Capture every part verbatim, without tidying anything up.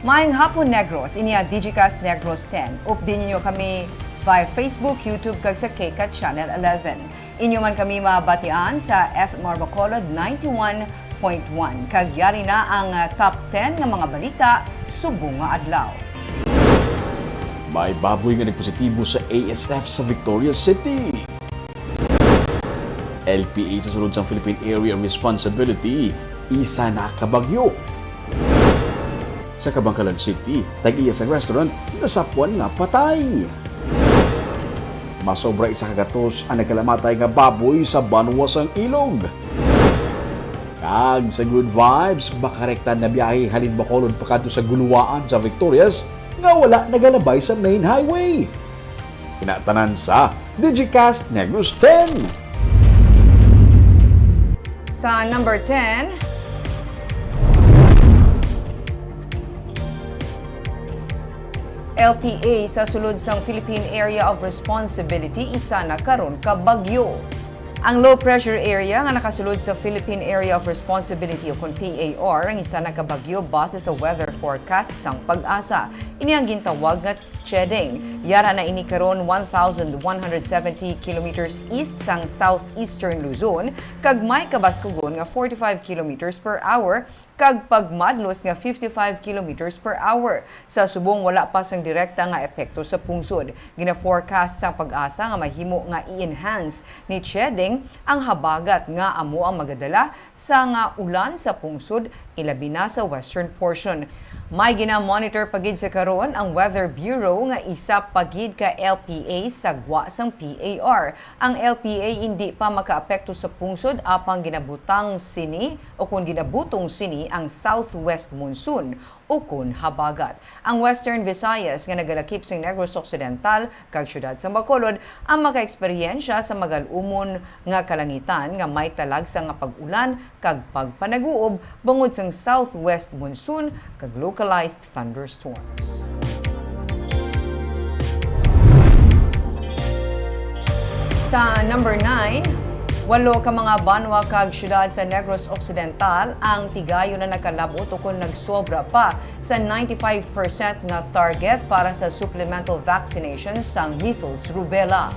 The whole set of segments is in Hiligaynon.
Maayong hapon, Negros. Ini ang Digicast Negros ten. Updi ninyo kami via Facebook, YouTube, kag sa K CAT Channel eleven. Inyo man kami mabatian sa F M R Bacolod ninety-one point one. Kag yari na ang, ah, top ten nga mga balita subong nga adlaw. May baboy nga nagpositibo sa A S F sa Victoria City. L P A sa sulod sang Philippine Area of Responsibility, isa na ka bagyo. Sa Kabankalan City, tag-iya sang restaurant, nasapwan nga patay. Masobra isa ka gatos ang nagkalamatay nga baboy sa banwa sang Ilog. Kag sa Good Vibes, makarekta na biyahe halin Bacolod pakadto sa Guluwaan sa Victorias nga wala nagalabay sa main highway. Ina tanan sa Digicast Negros ten. Sa number ten, L P A sa sulod sang Philippine Area of Responsibility, isa na karon ka bagyo. Ang low pressure area nga nakasulod sa Philippine Area of Responsibility, o kon P A R, ang isa na ka bagyo base sa weather forecast sang PAGASA. Ini ang gintawag nga Chedeng. Yara na ini karon one thousand one hundred seventy kilometers east sang southeastern Luzon, kag may kabaskugon nga forty-five kilometers per hour kag pagmadlos nga fifty-five kilometers per hour. Sa subong, wala pa sang direkta nga epekto sa pungsod. Gina-forecast sang PAGASA nga mahimo nga i-enhance ni Chedeng ang habagat nga amo ang magadala sa nga ulan sa pungsod, ilabi na sa western portion. May gina-monitor pa gid sa karon ang Weather Bureau nga isa pa gid ka L P A sa gwa sang P A R. Ang L P A indi pa makaapekto sa pungsod, apang ginabutang sini o kon ginabutong sini ang southwest monsoon o kon habagat. Ang Western Visayas nga nagalakip sang Negros Occidental kag siyudad sang Bacolod ang makaeksperyensya sa magal-umon nga kalangitan nga may talagsa nga pag-ulan kag pagpanaguob bangod sang southwest monsoon kag localized thunderstorms. Sa number nine, walo ka mga banwa kag siyudad sa Negros Occidental ang tigayon na nakalabot o kon nagsobra pa sa ninety-five percent nga target para sa supplemental vaccination sang measles, rubella.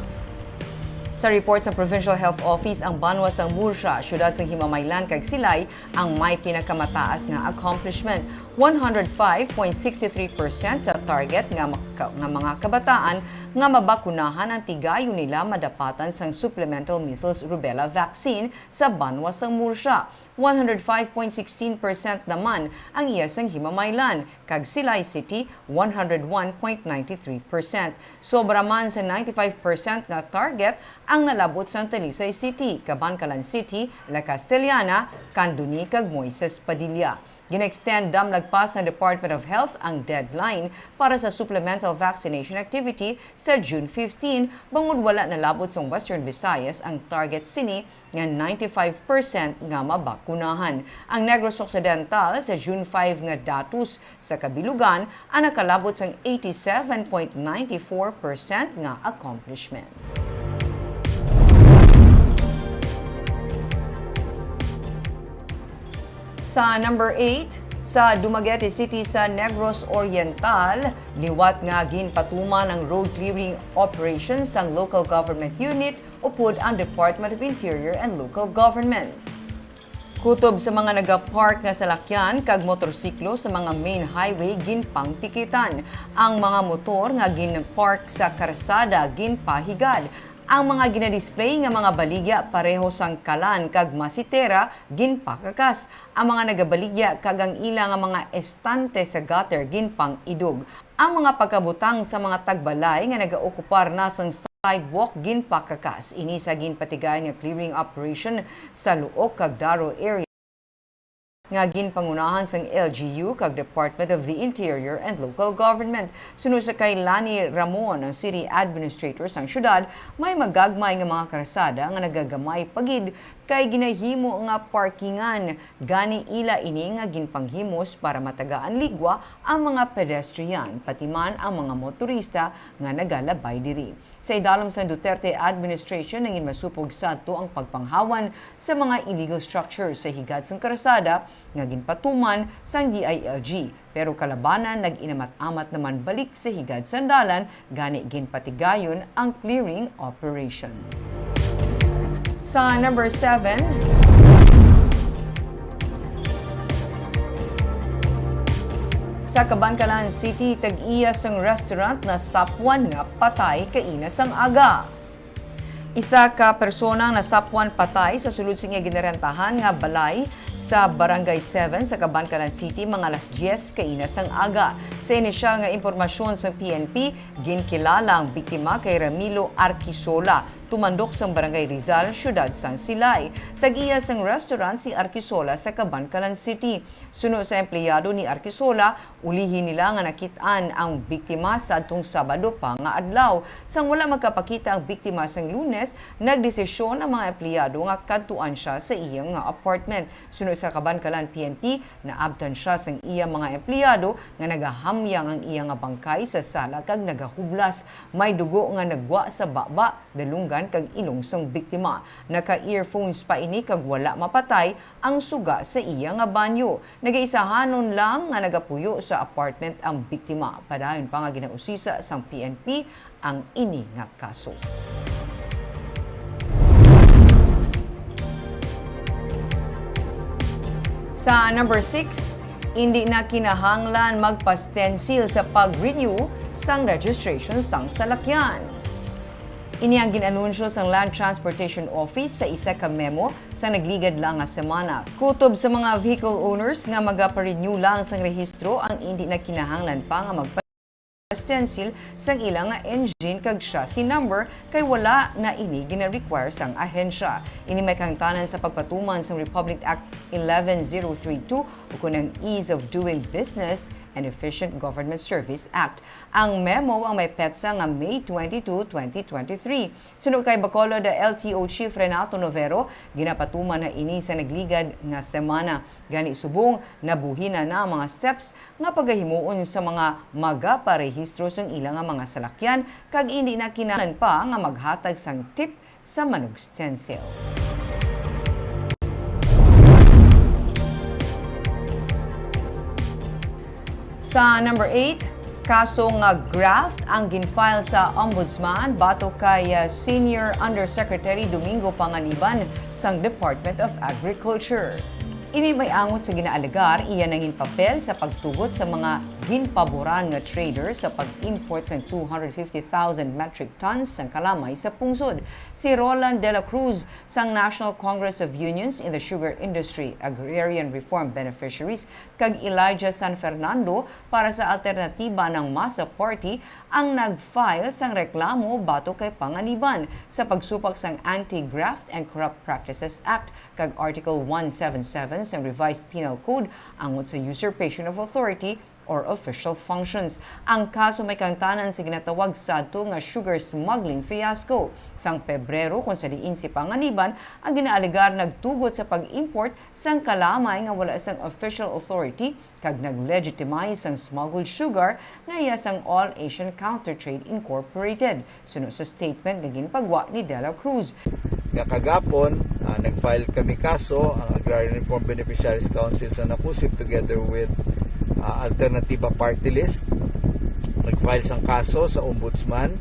Sa report sa Provincial Health Office, ang banwa sang Murcia, siyudad sang Himamaylan kag Silay, ang may pinakamataas nga accomplishment. One hundred five point six three percent sa target nga maka-, nga mga kabataan nga mabakunahan ang tigayon nila madapatan sang supplemental measles rubella vaccine sa banwa sang Murcia. One hundred five point sixteen percent naman ang iya sang Himamaylan, kag Silay City, one hundred one point nine three percent. Sobra man sa ninety-five percent nga target ang nalabot sang Talisay City, Kabankalan City, La Castellana, Candoni, kag Moises Padilla. Gin-extend damlag pa sang Department of Health ang deadline para sa supplemental vaccination activity sa June fifteen, bangod wala nalabot sang Western Visayas ang target sini nga ninety-five percent nga mabakunahan. Ang Negros Occidental sa June five nga datos sa kabilugan ang nakalabot sang eighty-seven point nine four percent nga accomplishment. Sa number eight, sa Dumaguete City sa Negros Oriental, liwat nga ginpatuman ang road clearing operation sang local government unit upod ang Department of Interior and Local Government. Kutob sa mga nagapark nga salakyan kag motorsiklo sa mga main highway ginpangtikitan. Ang mga motor nga ginpark sa karsada ginpahigad. Ang mga ginadisplay nga mga baligya pareho sang kalan kag masitera ginpakakas. Ang mga nagabaligya kag ang ila nga mga estante sa gutter ginpang-idog. Ang mga pagkabutang sa mga tagbalay nga nagaokupar na sang sidewalk ginpakakas. Ini sa ginpatigayon nga clearing operation sa Luok kag Daro area nga ginpangunahan sang L G U kag Department of the Interior and Local Government. Suno sa kay Lani Ramon, ang city administrator sang syudad, may magagmay nga mga karsada nga nagagamay pa gid kay ginahimo nga parkingan. Gani, ila ini nga ginpanghimos para matagaan ligwa ang mga pedestrian, pati man ang mga motorista nga nagalabay diri. Sa idalom sang Duterte administration, nangin masupog sadto ang pagpanghawan sa mga illegal structures sa higad sang karsada nga ginpatuman sang D I L G. Pero kalabanan nag-inamat-amat naman balik sa higad sang dalan, gani ginpatigayon ang clearing operation. Sa number seven, sa Kabankalan City, tag-iya sang restaurant nasapwan nga patay kaina sang aga. Isa ka persona ang nasapwan patay sa sulod sa iya ginarentahan nga balay sa Barangay seven sa Kabankalan City mga alas diyes kaina sang aga. Sa inisyal nga impormasyon sa P N P, ginkilala ang biktima kay Ramilo Arquisola, tumandok sang Barangay Rizal, siyudad sang Silay. Tag-iya sang restaurant si Arquisola sa Kabankalan City. Suno sa empleyado ni Arquisola, ulihi nila nga nakit-an ang biktima sadtong Sabado pa nga adlaw. Sang wala magkapakita ang biktima sang Lunes, nagdesisyon ang mga empleyado nga kadtuan siya sa iya nga apartment. Suno sa Kabankalan P N P, naabtan siya sang iya mga empleyado nga nagahamyang ang iya nga bangkay sa sala kag nagahublas. May dugo nga nagwa sa baba, dalunggan kag ilong sang biktima. Naka-earphones pa ini kag wala mapatay ang suga sa iya nga banyo. Nagaisahanon lang nga nagapuyo sa apartment ang biktima. Padayon pa nga ginausisa sang P N P ang ini nga kaso. Sa number six, indi na kinahanglan magpa-stencil sa pag-renew sang registration sang salakyan. Ini ang gin-anunsyo sang Land Transportation Office sa isa ka memo sa nagligad lang nga semana. Kutob sa mga vehicle owners nga magapa-renew lang sang rehistro ang indi na kinahanglan pa nga magpa-stencil sang ila nga engine kag chassis number kay wala na ini gina-require sang ahensya. Ini may kahangtanan sa pagpatuman sang Republic Act eleven zero three two ukon ang Ease of Doing Business and Efficient Government Service Act. Ang memo ang may petsa nga May twenty-two, twenty twenty-three. Suno kay Bacolod L T O Chief Renato Novero, ginapatuman na ini sa nagligad nga semana. Gani subong nabuhi na na ang mga steps nga pagahimuon sa mga magaparehistro sang ila nga mga salakyan kag indi na kinahanglan pa nga maghatag sang tip sa manug-stencil. Sa number eight, kaso nga graft ang gin-file sa Ombudsman batok kay, uh, Senior Undersecretary Domingo Panganiban sang Department of Agriculture. Ini may angot sa ginaalegar iya nangin papel sa pagtugot sa mga ginpaboran nga trader sa pag-import sang two hundred fifty thousand metric tons sang kalamay sa pungsod. Si Roland de la Cruz sang National Congress of Unions in the Sugar Industry, Agrarian Reform Beneficiaries, kag Elijah San Fernando para sa Alternatiba ng Masa Party ang nag-file sang reklamo batok kay Panganiban sa pagsupak sang Anti-Graft and Corrupt Practices Act kag Article one seven seven sang Revised Penal Code angot sa usurpation of authority or official functions. Ang kaso may kahangtanan sa ginatawag sadto nga sugar smuggling fiasco. Sang Pebrero, kung sa diin si Panganiban ang ginaalegar nagtugot sa pag-import sang kalamay nga wala sang official authority kag nag-legitimize sang smuggled sugar nga iya sang All Asian Counter Trade Incorporated. Suno sa statement nga ginpagwa ni De La Cruz. Nga kagapon, ah, nag-file kami kaso, ang Agrarian Reform Beneficiaries Council sa Nakusip together with, ah, Alternativa Party List. Nag-file sang kaso sa Ombudsman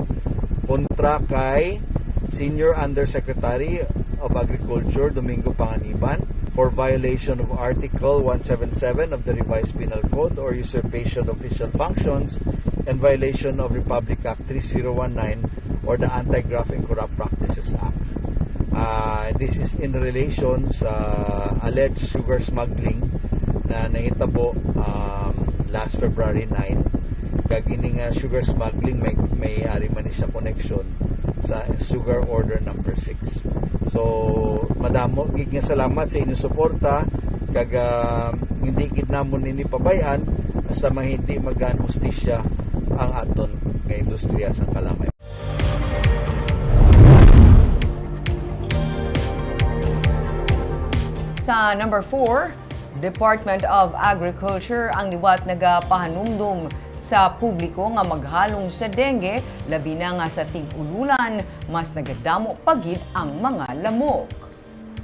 kontra kay Senior Undersecretary of Agriculture Domingo Panganiban for violation of Article one seven seven of the Revised Penal Code or usurpation of official functions and violation of Republic Act three zero one nine or the Anti-Graft and Corrupt Practices Act. Ah, this is in relation sa alleged sugar smuggling na nahitabo, um, last February nine. Kag ini nga sugar smuggling may, may ari man ni siya connection sa sugar order number six. So, madamo gid nga salamat sa inyong suporta, kag, ah, hindi gid namon ini pabayaan hasta mahindi magaan hustisya ang aton nga industriya sa kalamay. Sa number four, Department of Agriculture ang liwat nagapahanumdom sa publiko nga maghalong sa dengue, labi na nga sa tig-ululan, mas nagadamo pa gid ang mga lamok.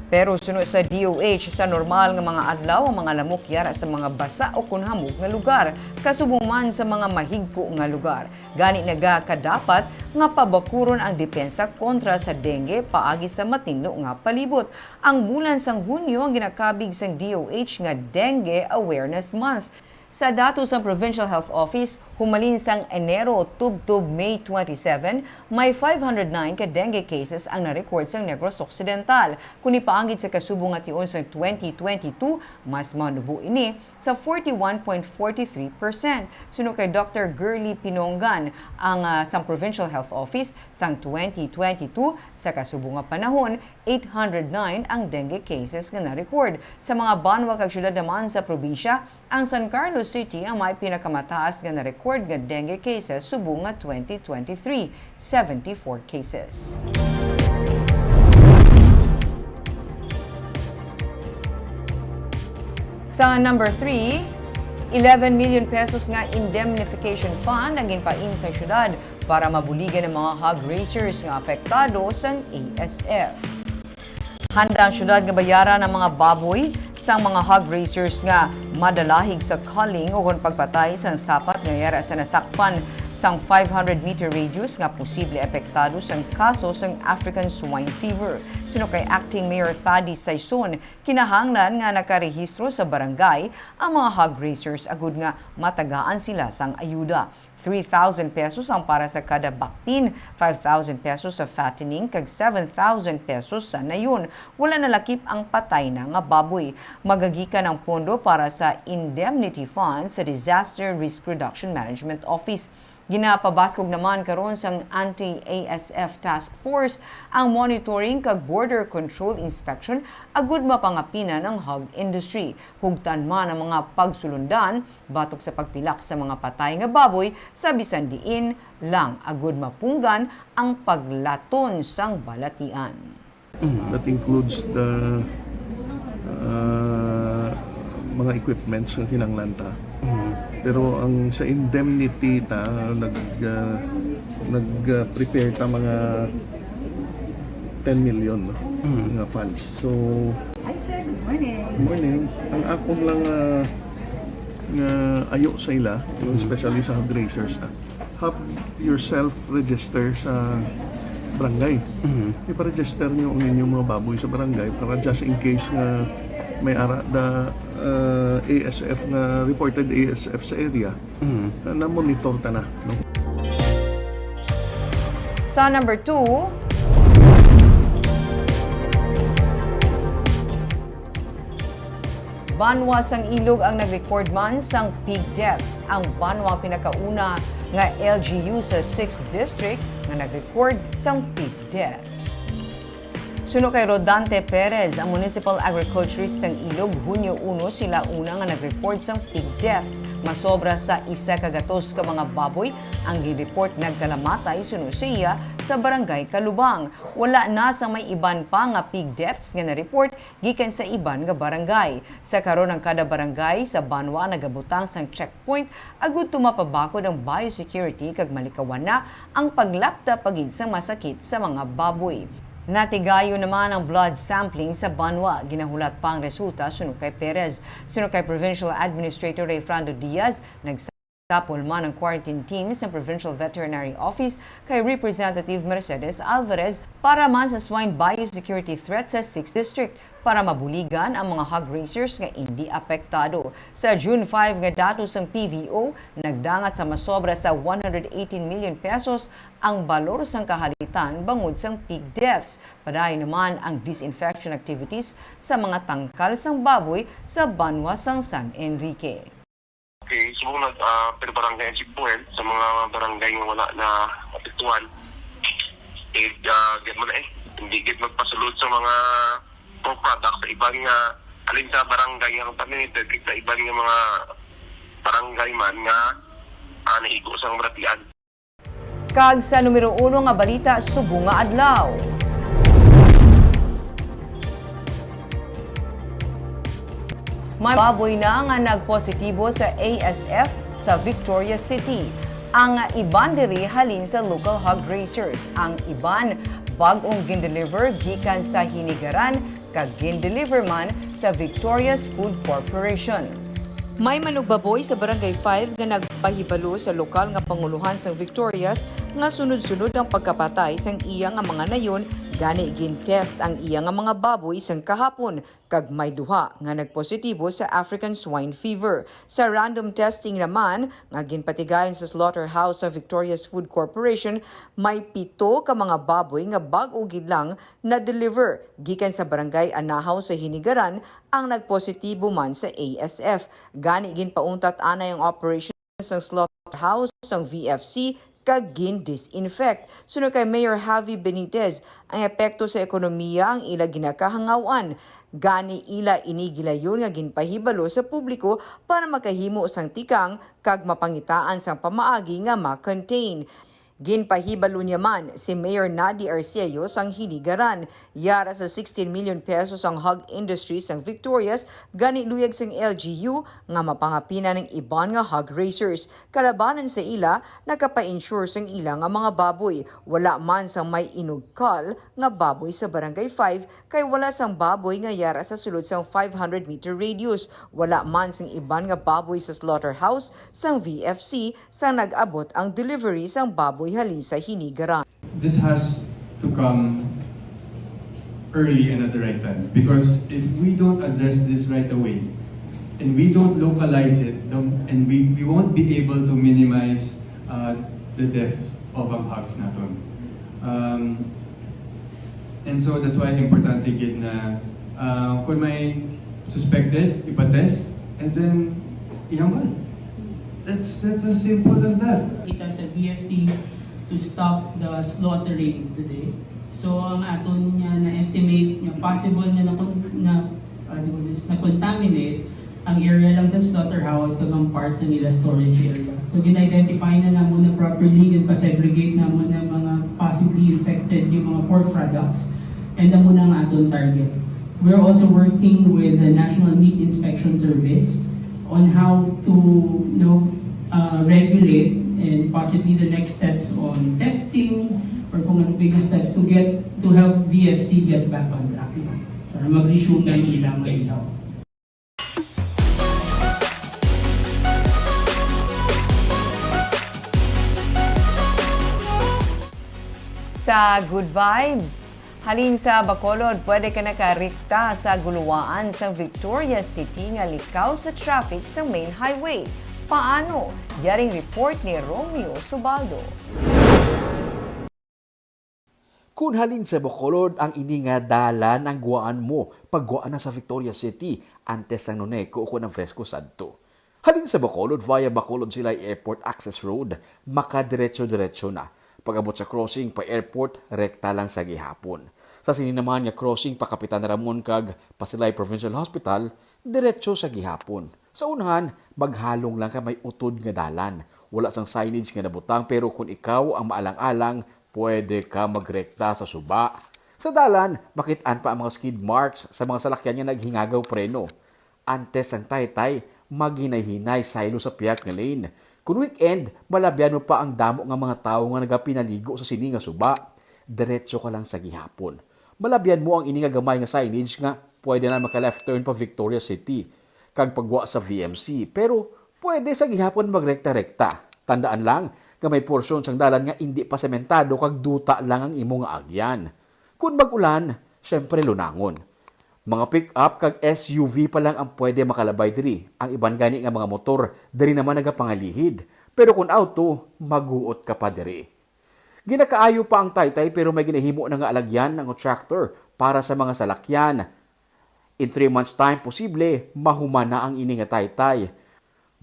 Pero suno sa D O H, sa normal nga mga adlaw, ang mga lamok yara sa mga basa o kon hamog nga lugar, kasubong man sa mga mahigko nga lugar. Gani, nagakadapat nga pabakuron ang depensa kontra sa dengue paagi sa matinlo nga palibot. Ang bulan sang Hunyo ang ginakabig sang D O H nga Dengue Awareness Month. Sa datos sang Provincial Health Office, humalin sang Enero tubtob May twenty-seven, may five hundred nine ka dengue cases ang na-record sa Negros Occidental. Kon ipaanggid sa kasubong nga tion sang twenty twenty-two, mas manubo ini sa forty-one point forty-three percent. Suno kay Doctor Girly Pinongan, ang, ah, sang Provincial Health Office, sang twenty twenty-two, sa kasubong nga panahon, eight hundred nine ang dengue cases nga na-record. Sa mga banwa kag syudad naman sa probinsya, ang San Carlos City ang may pinakamataas nga na-record nga dengue cases subong nga twenty twenty-three, seventy-four cases. Sa number three, eleven million pesos nga indemnification fund ang ginpain sa syudad para mabuligan ang mga hog raisers nga apektado sang A S F. Handa ang syudad nga bayaran ang mga baboy sang mga hog raisers nga madalahig sa culling ukon pagpatay sang sapat nga yara sa nasakpan sang five hundred meter radius nga posible apektado sang kaso sang African Swine Fever. Suno kay Acting Mayor Thady Saison, kinahanglan nga nakarehistro sa barangay ang mga hog raisers agud nga matagaan sila sang ayuda. Three thousand pesos ang para sa kada baktin, five thousand pesos sa fattening, kag seven thousand pesos sa nayon. Wala nalakip ang patay na nga baboy. Magagikan ang pondo para sa indemnity fund sa Disaster Risk Reduction Management Office. Ginapabaskog naman karon sang Anti-A S F Task Force ang monitoring kag border control inspection agud mapangapinan ang hog industry. Hugtan man ang mga pagsulundan batok sa pagpilak sa mga patay nga baboy sa bisan diin lang agud mapunggan ang paglaton sang balatian. Mm. That includes the, uh, mga equipments nga kinahanglan ta. Mm. Pero ang sa indemnity ta, nag, uh, nag, uh, prepare ta mga ten million, no? Mm. Nga funds. So, Hi, sir. Good morning. Morning. Ang akong lang, uh, nga ayo sa ila, Mm. especially sa hog raisers, ah, have yourself register sa barangay. Mhm. Ipa-register niyo ang inyong mga baboy sa barangay para just in case nga may ara da, uh, A S F nga reported A S F sa area, Mhm. na, na-monitor ta na, no? Sa number two, banwa sang Ilog ang nag-record man sang pig deaths. Ang banwa ang pinakauna nga L G U sa sixth District nga nag-record sang pig deaths. Suno kay Rodante Perez, ang municipal agriculturist sang Ilog, Hunyo uno sila una nga nag-report sang pig deaths. Masobra sa isa ka gatos ka mga baboy ang gin-report nagkalamatay suno sa iya sa Barangay Calubang. Wala na sang may iban pa nga pig deaths nga na-report gikan sa iban nga barangay. Sa karon, ang kada barangay sa banwa nagabutang sang checkpoint agud tumapabakod ang biosecurity kag malikawan na ang paglapta pa gid sang masakit sa mga baboy. Natigayon naman ang blood sampling sa banwa. Ginahulat pa ang resulta suno kay Perez. Suno kay Provincial Administrator Rayfrando Diaz, nagsapol man ang quarantine team sa Provincial Veterinary Office kay Representative Mercedes Alvarez para man sa swine biosecurity threat sa sixth District para mabuligan ang mga hog raisers nga indi apektado. Sa June five nga datos sang P V O, nagdangat sa masobra sa one hundred eighteen million pesos ang balor sang kahalitan bangod sang pig deaths. Padayon naman ang disinfection activities sa mga tangkal sang baboy sa banwa sang San Enrique. Okay, subong nag, ah, per barangay ang checkpoint sa mga barangay nga wala na apektuhan. Eh, ah, gid man eh, hindi gid magpasulod sa mga pork products sa iban nga, alin sa barangay nga contaminated, sa iban nga mga barangay man nga, ah, naigo sa mga baratian. Kag sa numero uno nga balita subong nga adlaw. May baboy na nga nagpositibo sa A S F sa Victorias City. Ang iban diri halin sa local hog raisers. Ang iban bag-ong gindeliver gikan sa Hinigaran kag gindeliver man sa Victorias Food Corporation. May manugbaboy sa Barangay five nga nagpahibalo sa lokal nga panguluhan sang Victorias nga sunod-sunod ang pagkapatay sang iya nga mga nayon, gani gin-test ang iya nga mga baboy sang kahapon kag may duha nga nagpositibo sa African Swine Fever. Sa random testing naman nga ginpatigayon sa slaughterhouse sa Victorias Food Corporation, may pito ka mga baboy nga bag-o gid lang na-deliver gikan sa Barangay Anahaw sa Hinigaran ang nagpositibo man sa A S F. Gani ginpauntat anay ang operation sang slaughterhouse sang V F C kag gin-disinfect. Suno kay Mayor Javi Benitez, ang epekto sa ekonomiya ang ila ginakahangaw-an. Gani ila ini gilayon nga ginpahibalo sa publiko para makahimo sang tikang kag mapangitaan sang pamaagi nga ma-contain. Ginpahibalo niya man si Mayor Nadi Arceo sang Hinigaran. Yara sa sixteen million pesos ang hog industry sang Victorias, gani luyag sang L G U nga mapangapina ning iban nga hog raisers. Kalabanan sa ila, nakapa-insure sang ila nga mga baboy. Wala man sang may inugkal nga baboy sa Barangay five, kay wala sang baboy nga yara sa sulod sang five hundred meter radius. Wala man sang iban nga baboy sa slaughterhouse sang V F C sang nag-abot ang delivery sang baboy halin sa Hinigaran. This has to come early and at the right time, because if we don't address this right away and we don't localize it, the, and we, we won't be able to minimize uh, the deaths of ang hogs naton. Um, and so that's why importante gid na uh, kung may suspected, ipatest, and then ihambal. That's that's as simple as that. Kita sa V F C to stop the slaughtering today. So ang aton nga na-estimate nga possible nga nakon na uh, na-contaminate ang area lang sa slaughterhouse kag ang part sa nila storage area. So gina-identify na namon na properly, gin-segregate namon ang mga possibly infected yung mga pork products, and amo na ang aton target. We're also working with the National Meat Inspection Service on how to, you know, uh, regulate and possibly the next steps on testing or kung ano pa yung steps to get to help V F C get back on track, no? Para mag-resume na yung ilang mga ilaw. Sa Good Vibes, halin sa Bacolod, pwede ka nakarekta sa guluwaan sa Victorias City nga likaw sa traffic sa main highway. Paano? Yaring report ni Romeo Subaldo. Kun halin sa Bacolod, ang ini nga dalan ang guwaan mo pagguwaan na sa Victorias City, antes sang Noneco o kun ang Fresco sadto. Halin sa Bacolod via Bacolod Silay Airport Access Road, makadiretso-diretso na. Pag-abot sa crossing pa airport, rekta lang sa gihapon. Sa sini naman nga crossing pa Kapitan Ramon kag pa Silay Provincial Hospital, diretso sa gihapon. Sa unahan, maghalong lang kay may utod nga dalan. Wala sang signage nga nabutang, pero kun ikaw ang maalang-alang, pwede ka magrekta sa suba. Sa dalan, makit-an pa ang mga skid marks sa mga salakyan nga naghingagaw preno. Antes ang taytay, maghinay-hinay saylo sa pihak nga lane. Kun weekend, malabyan mo pa ang damo nga mga tawo nga nagapinaligo sa sini nga suba. Diretso ka lang sa gihapon. Malabyan mo ang ini nga gamay nga signage nga pwede na maka-left turn pa Victorias City. Kag pagwa sa V M C, pero pwede sa gihapon magrekta-rekta. Tandaan lang nga may porsyon sang dalan nga indi pa sementado kag duta lang ang imo nga agyan. Kun mag-ulan, syempre lunangon. Mga pick-up kag S U V pa lang ang pwede makalabay diri. Ang iban gani nga mga motor diri naman nagapangalihid. Pero kun auto, maguot ka pa diri. Ginakaayo pa ang taytay pero may ginahimo na nga alagyan ang tractor para sa mga salakyan. In three months time, posible mahuman na ang ini nga taytay.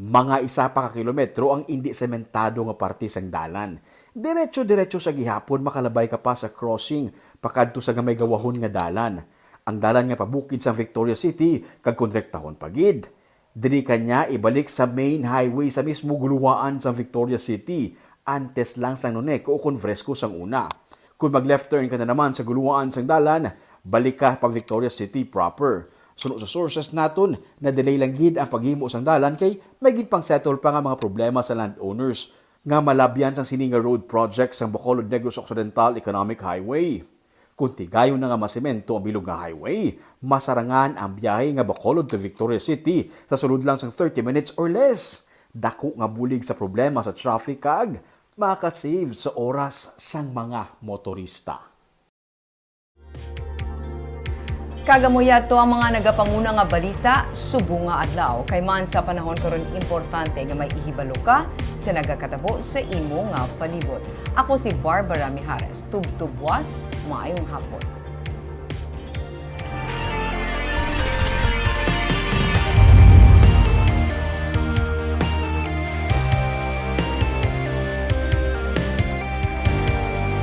Mga isa pa ka kilometro ang indi sementado nga parte sang dalan. Diretso-diretso sa gihapon makalabay ka pa sa crossing pakadto sa gamay gawahon nga dalan. Ang dalan nga pabukid sang Victorias City kag konrektahon pa gid. Diri ka niya ibalik sa main highway sa mismo guluwaan sang Victorias City, antes lang sang Noneco o kon Fresco sang una. Kon mag-left turn ka na naman sa guluwaan sang dalan, balik ka pa Victorias City proper. Suno sa sources naton, na-delay lang gid ang paghimo sang dalan kay may ginpang-settle pa nga mga problema sa landowners nga malabyan sang sini nga road project sang Bacolod Negros Occidental Economic Highway. Kung tigayon na nga masemento ang bilog nga highway, masarangan ang biyahe nga Bacolod to Victorias City sa sulod lang sang thirty minutes or less. Dako nga bulig sa problema sa traffic kag makasave sa oras sang mga motorista. Kag amo yadto ang mga nagapanguna nga balita subong nga adlaw. Kay man sa panahon karon, importante nga may ihibalo ka sa nagakatabo sa imo nga palibot. Ako si Barbara Mijares. Tubtob buwas, maayong hapon.